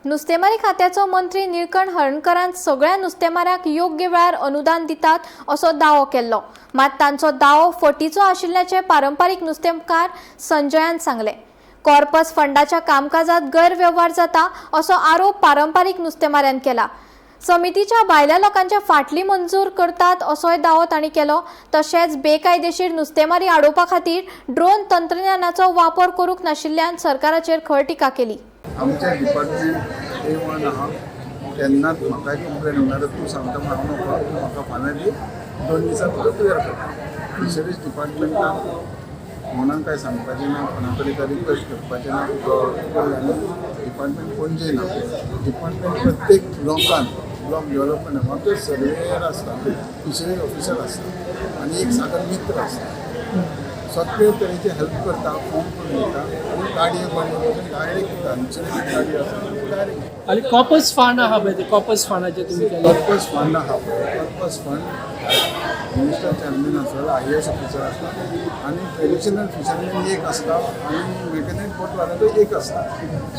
नुस्तेमारी खात्याचो मंत्री निळकंठ हळर्णकरान सगळ्या नुस्तेमाऱ्यांक योग्य वेळार अनुदान दितात असो दावो केल्लो. मात तांचो दावो फटीचो आशिल्ल्याचें पारंपारीक नुस्तेकार संजयान सांगलें. कॉर्पस फंडाच्या कामकाजात गैरवेव्हार जाता असो आरोप पारंपारीक नुस्तेमाऱ्यान केला. समितीच्या भायल्या लोकांच्या फाटली मंजूर करतात असोय दावो तांणी केलो. तशेंच बेकायदेशीर नुस्तेमारी आडोवपा खातीर ड्रोन तंत्रज्ञानाचो वापर करूंक नाशिल्ल्यान सरकाराचेर खर टिका केली. आमच्या डिपार्टमेंट ए वन आहा. केन्नाच म्हाकाय कंप्लेन येवना. आतां तूं सांगता म्हण हांव नकळो. तूं म्हाका फाल्यां दी, 2 दिसां तुका क्लियर करता. फिशरीज डिपार्टमेंटाक कोणाक कांय सांगपाचें ना, कोणा कडेन काय रिक्वेस्ट करपाचें ना. डिपार्टमेंट पणजे ना. डिपार्टमेंट प्रत्येक ब्लॉकान, ब्लॉक डेव्हलपमेंट, आमचो सर्वेयर आसता, फिशरीज ऑफिसर आसता आनी एक सागर मित्र आसता. सगळे तरेचे हेल्प करता, फॉर्म करून दिता आनी गाडये बाडये डायरेक्ट दिता. दुसरी गाडी आसा, डायरेक्ट. आनी कॉर्पस फंड आहा पळय, ते कॉर्पस फंडाचे तुमी केले? पर्पज फंड आहा पळय, पर्पज फंड मिनिस्टर चॅरमॅन आसता, आयएएस ऑफिसर आसता आनी ट्रेडिशनल फिशरमॅन एक आसता आनी मेकॅनिक बोटवाल्याचो एक आसता.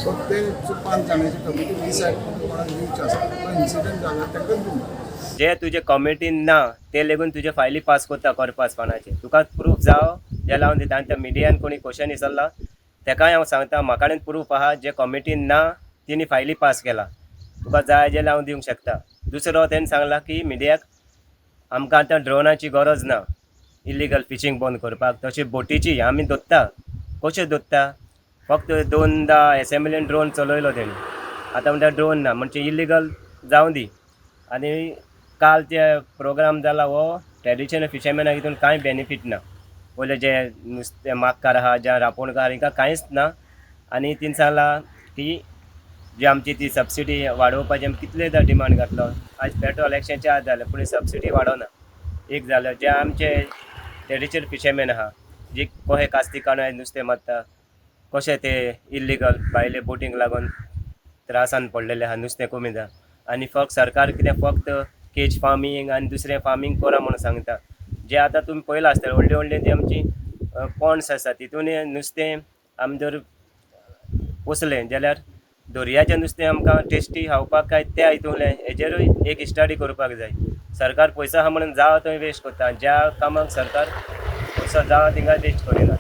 सो ते पांच जाणांची कमिटी डिसायड करून कोणाक दिवचे आसता. तो इन्सिडंट जाला, तांकां दिवंक. जे तुजे कॉमिटीन ना ते लेगून तुजे फायली पास करता कॉर्पस फंडाचे. तुका प्रूफ जाव जे लावन दिता. आनी त्या मिडियान कोणी क्वेश्चन विचारला तेकाय हांव सांगता, म्हाका कडेन प्रूफ आहा, जे कॉमिटीन ना तेणी फायली पास केला. तुका जाय जाल्यार हांव दिवंक शकता. दुसरो, तेणें सांगला की मिडियाक, आमकां आतां ड्रोनाची गरज ना इलिगल फिशींग बंद करपाक. तशें बोटीची आमी दोत्ता, कशें दोत्ता? फक्त दोनदा एसेंब्लीन ड्रोन चलयलो तेणी. आतां म्हणटा ड्रोन ना, म्हणजे इलिगल जावं दी. आनी काल ते प्रोग्राम जाला हो ट्रेडिशनल फिशरमॅनाक हितून कांय बेनिफीट ना. पयले जे नुस्तें मागकार आहा, जे रांपोणकार, हिंकां कांयच ना. आनी तिणें सांगलां की जी आमची ती सबसिडी वाडोवपाची, आमी कितलेदां डिमांड घातलो. आयज पेट्रोल 104 जालें, पूण सबसिडी वाडोना. एक जालें, जे आमचे ट्रेडिशनल फिशरमॅन आहा, जे कशे कास्ती काडून नुस्तें मारता, कशे ते इल्लिगल भायले बोटींक लागून त्रासान पडलेले आहा, नुस्तें कमी जाता. आनी फक्त सरकार कितें फक्त केज फार्मींग आनी दुसरें फार्मींग करा म्हणून सांगता. जे आतां तुमी पळयलां आसतलें, व्हडले व्हडले जे आमची पोंड्स आसा, तितून नुस्तें आमी जर पोसलें जाल्यार दर्याचें नुस्तें आमकां टेस्टी खावपाक काय त्या हितूंतलें, हेजेरूय एक स्टडी करपाक जाय. सरकार पयसो आहा म्हणून जावं थंय वेस्ट करता. ज्या कामाक सरकार पयसो जावं थिंगा वेस्ट करिना.